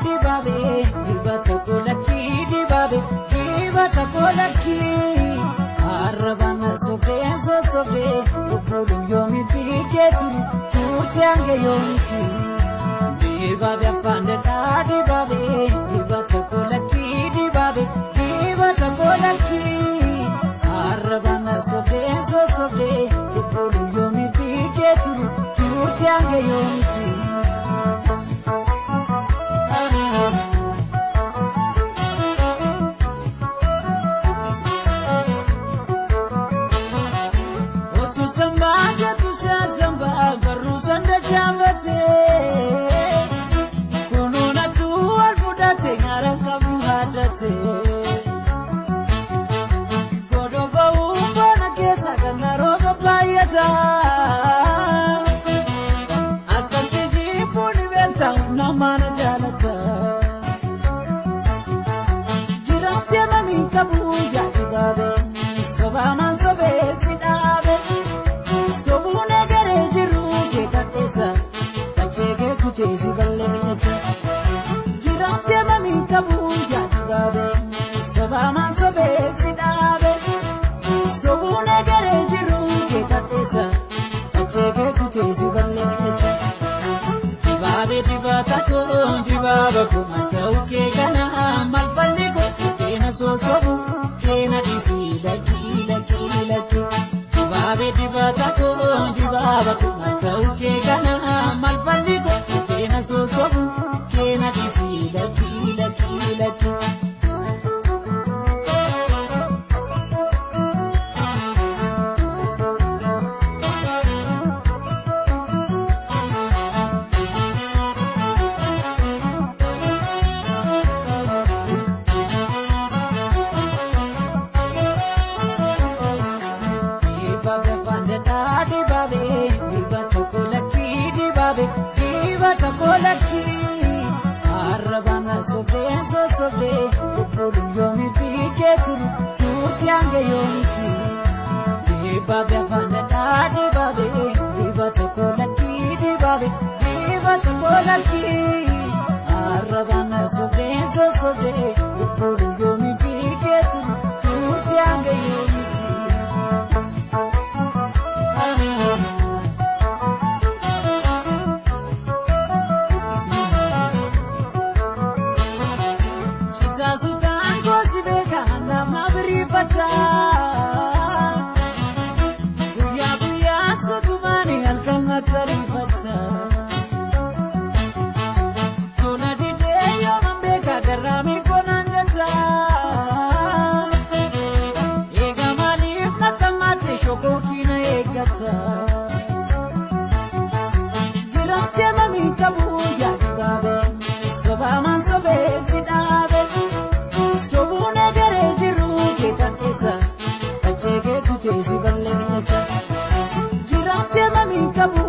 dibaabee dibata kolakkii dibaabee dibata kolakkii arrabana sobee sosobee obboluu yoomi fiigee turu turte hanga yoomiti dibaabee afaan dhadhaa dibaabee dibata kolakkii dibaabee dibata kolakkii arrabana sobee sosobee obboluu yoomi fiigee turu turte hanga yoomiti. Samba garuu sanda jaamate kunuuna tuwal fudhate nyaara qabu haadhate godoo ba'uun keessa kan rooba baay'ata akkasii jibbuun beektaa namaan jaalata jiraatee mamiin qabu yaadu baabee sobaamaan sobee si dhaabe. Sobuun egeree jiru keekadheessa kacheekee kuteessi balleessa jiraatee mamiin qabu yaadu baabee sobaamaan sobee si dhaabe sobuun egeree jiru keekadheessa kacheekee kuteessi balleessa dibaabee dibata koo dibaaba koo ta'u kee kana malballi gochi keena soosobu keena dhiisii lakkii lakkii lakkii. Dibaabee dibata koo dibaaba koo ta'u kee kana malballi gochi keena soosobu keena dhiisii lakkii lakkii lakkii. Dibata kolakkii arrabana sobee sosobee obboluu yoomi fiigee turu turte hanga yoomiti dibaabee afaan dhadhaa dibaabee dibata kolakkii dibaabee dibata kolakkii arrabana sobee sosobee obboluu yoomi fiigee turu turte hanga yoomiti. Guyyaa guyyaa sutumaani halkan mattariifata. Tola didee yooman beekaa garraamii konaan jetta. Egaa maaliif nattammaate shokookiina eeggata. Jiraatee mamiin qabu yaadu baabee sobaamaan sobee si dhaabe. Sobuun egeree jiru keekadheessa kacheekee kuteessi balleessa jiraatee mamiin qabu